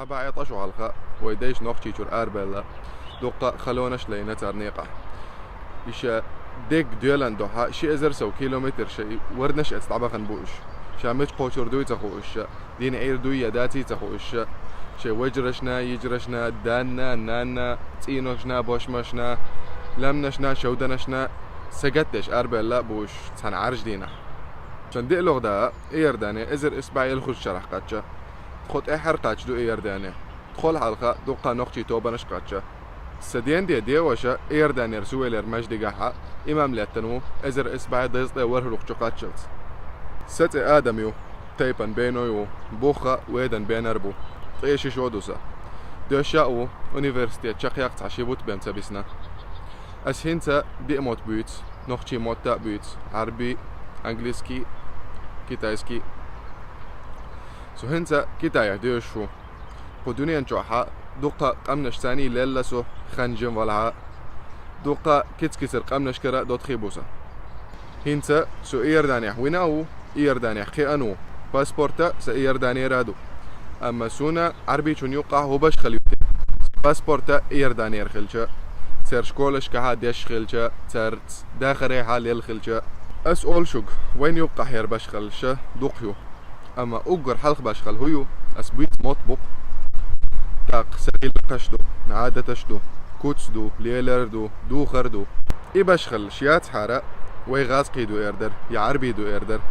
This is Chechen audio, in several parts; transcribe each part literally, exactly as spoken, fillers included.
БӀе ткъа шо хьалха вай дайша Нохчийчуьра арабаьлла, дуккха халонаш лайна цар некъахь. Иша дег доьлан дохьа ши эзар сов километр шай варнаш эца дӀабахана бу уьш. Ша мича кхочур дуй ца хууш, дин Ӏийр дуй я даций ца хууш, шай вежарашна, йижарашна, данна, нанна, цӀийношна, бошмашна, лаьмнашна, шовданашна сагатдеш арабаьлла а бу уьш цхьана Ӏаьржа дийнахь. Шун диълагӀа да Иордане эзар исс бӀе ялхалгӀачу шарахь кхаьчча. Тхо тӀаьххьара кхаьчна ду Иордане. Тхол хьалха дуккха нохчий тобанаш кхаьчча. Сан денде деваша Иорданера Сувелера маьждигехьа имам лаьттина ву эзар исс бӀе дезткъе ворхӀалгӀачу кхаччалц. Сан цӀе Адам ю, тайпан бено ю, бухха Ведан бенар бу. Ткъе ши шо ду сан. Доьшша а ву, университет чакхъяккха цхьа ши бутт бен ца бисна. Ас хӀинца диъ мотт буьйцу, нохчий мотт а буьйцу, Ӏарби, английский, китайский. Со хӀинца Китайхь доьшуш ву. Кху дуьнен чохьа дуккха къаьмнаш царний лелла со, хан жин валахьа. Дуккха киц-кицара къаьмнашкара а доттагӀий бу сан. ХӀинца со Иорданехь вина а ву, Иорданехь кхиъна ву. Паспорта сан Иорданера ду. Амма суна Ӏарбичун юккъахь хӀун башхалла ю те? Паспорта Иорданера хилча, церан школашкахьа деш хилча, церан дахарехьа лелла хилча. Ас олу шуьга, вайна юккъахь яр башхаллаш дукха ю. Амма уггар хьалха башхалла хӀун ю, ас буьйцу мотт бу-кх. ТӀаккха сан гӀиллакхаш ду, Ӏадаташ ду, куц ду, лелар ду, духар ду. И башхаллаш яцахьара, вай гӀазкхий ду эр дара, я Ӏарбий ду эр дара.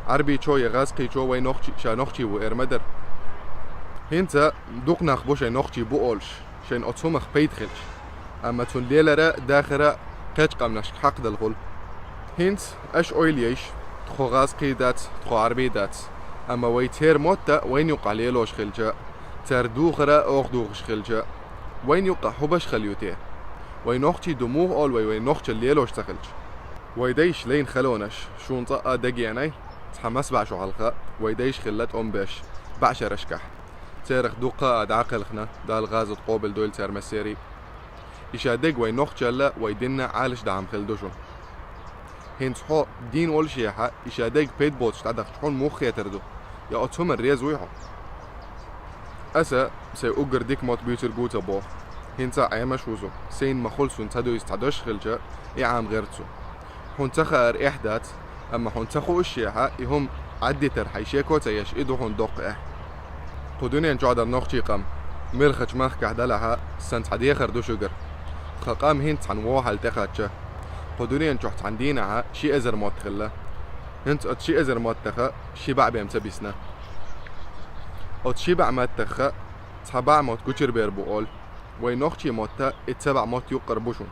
Ӏарбичо я гӀазкхичо вай нохчий, ша нохчий ву эр ма дара. ХӀинца дукха нах бу шайн нохчий бу олуш, шайна оцу хӀумах пайда хилча. Амма цунна лелара, дахара кхечу къаьмнашка хьакхадала хуьлу. ХӀинца аша ойла ейша, тхо гӀазкхий дац, тхо Ӏарбий дац. Амма вай церан мотт а вайна юккъахь лелош хилча, церан духар а оха духуш хилча, вайна юккъахь хӀун башхалла ю те? Вай нохчий ду муха олу вай, вай нохчалла лелош ца хилча? Вай дайша лайна халонаш шуна цкъа а дагеанай, цхьа масса бӀе шо хьалха вай дайша хилла тӀом беш бӀе шерашкахь. Церах дуккха а дӀакхелхина, Дала гӀазот къобалдойла цара массерий. И ша дег вай нохчалла, вай динна Ӏалаш дахьа хилла ду шуна. ХӀинца хьо дийна волушехьа, и ша дег пайда боцуш дӀадахча хьуна муха хетар ду? Я оцу хӀуманна реза вуй хьо? Аса сайн уггар дика мотт буьйцург ву ца боху. ХӀинца а Ӏемаш ву со, сайна ма-хуьллу суна ца дуьйцу цхьа дош хилча, и Ӏама гӀерта со. Хьуна ца хаар эхь дац, амма хьуна ца хууш шехьа, и хӀума Ӏаддитар хьайн шеко ца еш, и ду хьуна доккха эхь. Кху дуьнен чохь дар нохчий къам, муьлххачу махкахь далахьа, сан цхьа дехар ду шуьгара. Тхан къам хӀинца цхьана вон хьал тӀекхачча. Кху дуьнен чохь цхьана дийнахьа ши эзар мотт хилла. ХӀинца оцу ши эзар маттаха ши бӀе бен ца бисна. Оцу ши бӀе маттаха цхьа бӀе мотт гучуьра бер бу олу. Вай нохчий мотта и ца бӀе мотт юккъара бу шуна.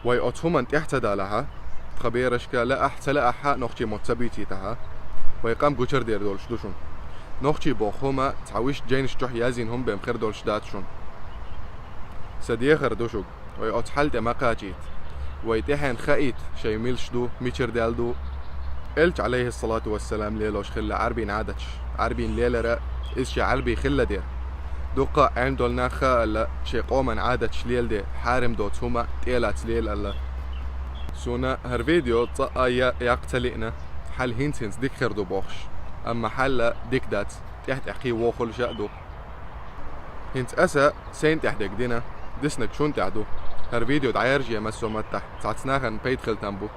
Вай оцу хӀуманна тӀехь ца далахьа, тхан берашка лаахь ца лаахьа нохчий мотт ца буьйцийтахьа, вай къам гучуьра дер долуш ду шуна. Нохчий боху хӀума цхьа вуьш жайнаш чохь язйина хӀума бен хир долуш дац шуна. Сан дехар ду шуьга, вай оцу хьал тӀе ма кхачийта. Вай тӀаьхьенна хаийта, шайн милш ду, мичара даьлла ду. Элча, Ӏалайхиссалату вассалам, лелош хилла Ӏарбийн Ӏадаташ, Ӏарбийн лелара, иза шен Ӏарбий хилла дера. Дуккха а Ӏелам долу нах хаалла, шайн къоман Ӏадаташ леладе, хьарам доцу хӀума тӀелаца лела аьлла. Суна хӀара видео цкъа а я-, яккха ца лиъна, хьал хӀинца-хӀинца дика хир ду бохуш. Амма хьал дика дац, тӀехь-тӀехь кхин вохуьлуш а ду. ХӀинца аса сайна тӀехь дерг дина, диснарг шуна тӀехь ду. ХӀара видео дӀаяржае массо маттахь, цхьацца нахана пайда хила там бу.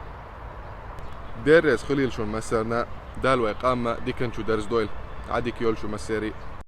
Деррес хуьлийла шуна массарна, Дала вай къам диканчу дарздойла, Ӏадика йойла шу массерий.